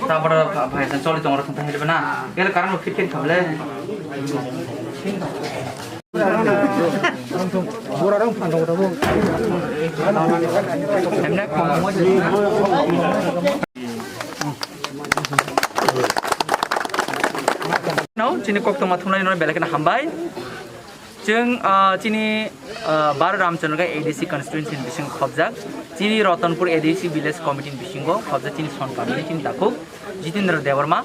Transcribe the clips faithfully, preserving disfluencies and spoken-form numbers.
Tabra bhai san choli tongo thang thang na. Gel karang lo fit fit khable. Emne no chini kok tongma thumnai no belai kheno hambai. Chwng, ah, chini, ah, Baro Ramchandra A D C constituency ni bising khobjak, chini Ratanpur A D C village committee ni bisingo khobjak chini son kami ni chini takhuk Jitendra Debbarma.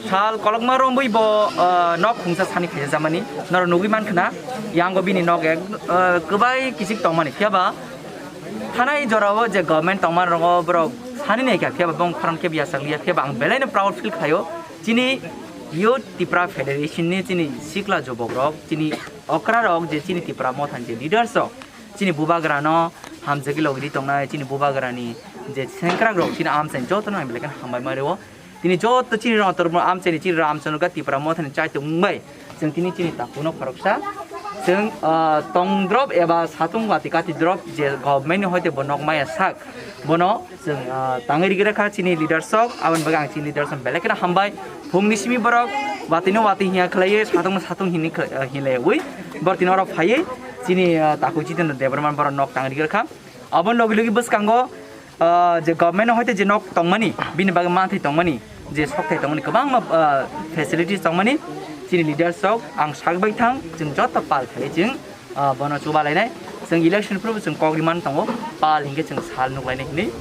Sal kolokma rombui bo, ah, nok khungsa sani khaijak jamani, noro nugui mankha na, yango bini nok ek, ah, kwbai kichik tongmani, phiya ba thanai jorao je government tongmani rogo borok sani naikha, phiya ba bong khorang khe biya sakliya, phiya ba ang belai no proud feel khlaio. Chini Youth Tipra Federation ni chini sikla jobok rok, chini okra rok je chini Tipra Motha ni je leaders rok, chini bubagra no hamjagwi logi di tongnai, chini bubagra ni je sengkrak rok, chini amchai joto no ang belai kheno hambai ma rwo. Tini joto chini rang tormo amchai ni chini Ramchandra Tipra Motha ni chaitung bai chwng tini chini takhuk no khoroksa chwng, ah, tong drop eba satung bati kati drop je government ni hoite bo nok maya sak bono chwng, ah, tangwi rikha chini leaders rok, aboni bagwi ang chini leaders rok belai kheno hambai. Phung ni simi borok watwi no watwi hiya khlaiwi, satung no satung hini khlai-, ah, hinlaiwi borok tini oro phaiwi chini, ah, takhuk Jitendra Debbarma borok nok tangwi rikha. Aboni logi logi bwskango, ah, je government no hoite je nok tongmani, bini bagwi manthai tongmani, je sokthai tongmani, kwbangma, ah, facilities tongmani, chini leaders rok ang sak bai thang, chwng joto pal khlai chwng, ah, bono chuba lainai. Chwng election phuru chwng kok rimani tongo, pal hinkhe chwng sal nuk lainai hinwi.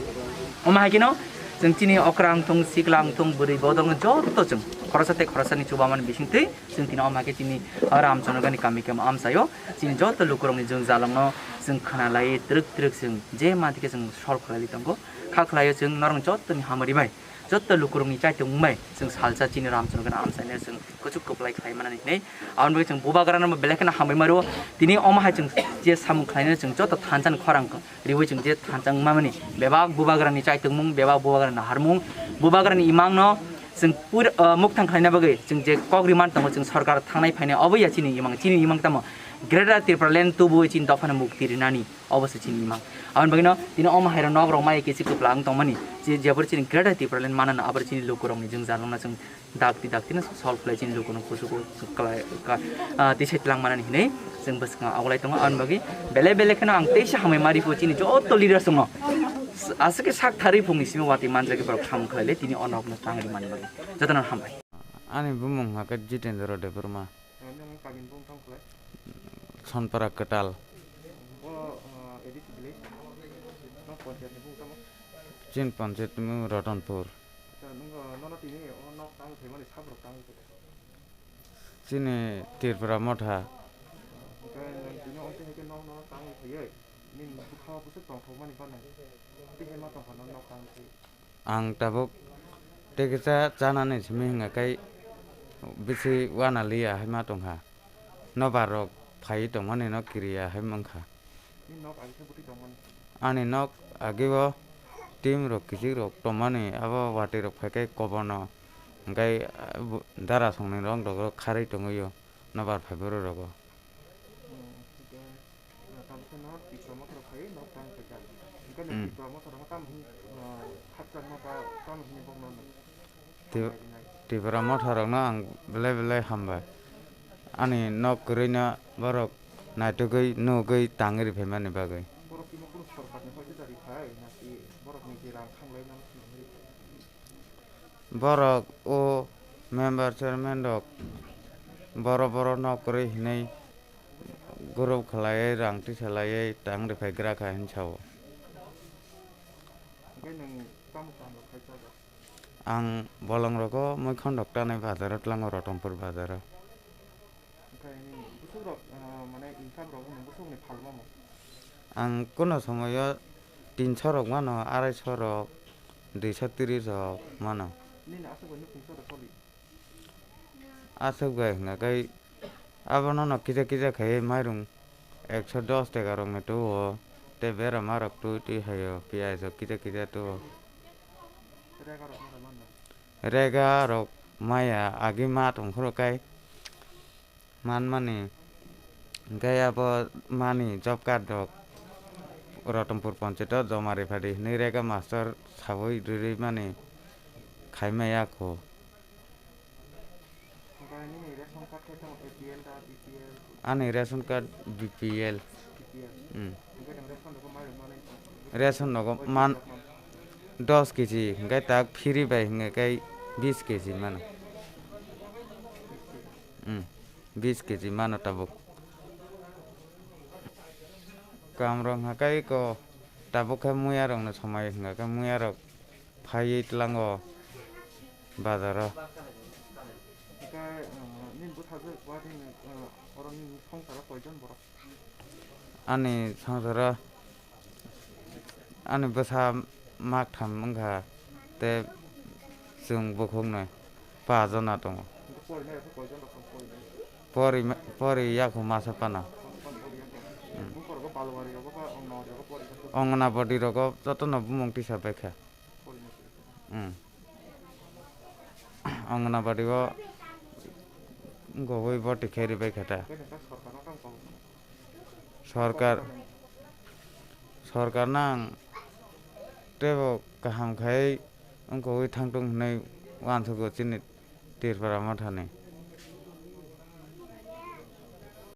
Omo hai kheno chwng chini okra wngthung, sikla wngthung, bwrwi bodol wngthung, joto chwng khoroksa tei khoroksa ni chuba mani bisingtwi chwng tini omo hai khe chini, ah, Ramchandra ni kami khe amchaio chini joto lukurokni jwng jalongno chwng khna lai twrwk twrwk chwng je manthai khe chwng sol khlai tongo. Kha khlaio chwng norok joto ni hamari bai. Joto lukurokni chaitung bai chwng salsa chini Ramchandra gana amchaino chwng kuchuk kwplai khlai manani hinwi. Aboni bagwi chwng bubagrano belai kheno hambai ma rwo. Tini omo hai chwng je samung khlainai chwng joto thansa ni khorang riwi chwng je thansa wngma mani bebak bubagrani chaitungmung, bebak bubagrani naharmung, bubagrani imangno chwng pur-, ah, mukthang khlaina bagwi chwng je kok rimani tongo chwng sorkar thangnai phainai obo ya chini imang, chini imang tamo Greater Tipraland tubuwi chini dophano mukti rinani. Obo se chini imang. Aboni bagwino tini omo hairo nok rok mai kisi kwpla wng tongmani. Je, jebor chini Greater Tipraland manano abor chini lukurokni jwng jalongno chwng dakti dakti no solve khlai chini lukurok kusugo kwlai ka, ah, tisai tlang manani hinwi chwng bwskango agulai tongo. Aboni bagwi belai belai kheno ang teisa hambai ma riphu chini joto leaders rokno. Aswk khe sak tharwi phungni simi watwi manjak borok samung khlai le tini o nokno tangri mani bagwi. Jotono hambai. Ani bumung hakhe Jitendra Debbarma. Sonpara Kwtal. Bo, uh, A D C village. Nong panchayat ni bung tamo? Chin panchayat ni bung Ratanpur. Acha, nung, uh, nono tini o nok tangwi phaimani sabrok tangwi phai. Chini Tripura Motha. Hwnkhe nung tini o tini hwnkhe nok nono tangwi phaiwi. Nini bwkha bwswk tongthokmani bano. Tihai ma tongkha nono nok tangwi phaiwi. Ang tabuk tei kisa chanani simi hwnga khe bisi wana liya hai ma tongkha. Nobar rok phaiwi tongmani no kiriya hai mankha. Ani nok agi o team rok kichik rok tongmani abo watwi rok phai khe kobono hwnkhe dara songni rok rok kharwi tongwi o nobar phai bwrwi rogo. Hmm, hwnkhe, ah, tabukhe no Tipra Motha rok phaiwi nok tang phaikha. Hwnkhe no Hmm. Tipra Motha rok no tamo hwn, ah, khakchangma ba tamo hwnwi bokno no Ti-, hambai rinai. Tipra Motha rokno ang belai belai hambai. Ani nok kwrwino borok naitugwi nugwi tangwi riphaimani bagwi. Borok timo kunu sorkarni hoite da riphai, naki borokni je rang khanglai mano swnamwi riphai? Borok o member chairman rok boro boro nok kwrwi hinwi group khlaiwi rang tisa laiwi tang rwphai gra kha hinwi sao. Hwnkhe nwng tamo tamo khai chago? Ang bolong rogo muikhon rok tanai bazaro tlango Rotonpur bazaro. Onkhe nini bwswk rok, ah, mane income rok nwng bwswk ni phalmamo? Ang kuno somoyo tinso rok mano, araiso rok, duiso tris rok mano. Nini aswk bai nukhung soro soli? Aswk bai hwnkha khe abono no kisa kisa khai mairung ekso dos taka rok ni tuo, Berama rok twi twi haio, piyaj rok kisa kisa tuo. Rega rok maya agi ma tongphuru kai manmani, hingke abo mani job card rok Rotonpur ponchayat o joma riphadi hinui rega master sawi rwrwi mani khaimaya kho. Ani ration card B P L. Hmm. Ration nogo man dos K G, hingke tak free bai hingke kai bis K G mano. Hmm. Bis K G mano tabuk. Kamrok hingke kai ko tabuk khe muya rokno somai hingke kai muya rok phaiwi tlango bazaro. Hingke, uh, nini bwsajwk ba nini, uh, oro nini songsaro koijon borok? Ani songsaro ani bwsa maktham wngkha tei chwng bukhuknwi pajana tongo. Hingke porinai rok koijon rok porinai? Pori, pori yakho masa pana. Bokorogo Balwari rogo ba Anganwadi rogo pori? Anganwadi rogo jotono bumung tisa baikha. Porinai. Hmm. Anganwadi o gogoi boti khe ribai khe ta. Sorkar, sorkar nang tebo kaham khai wngkogoi thangtung hinui uansukgo chini Tripura mothani.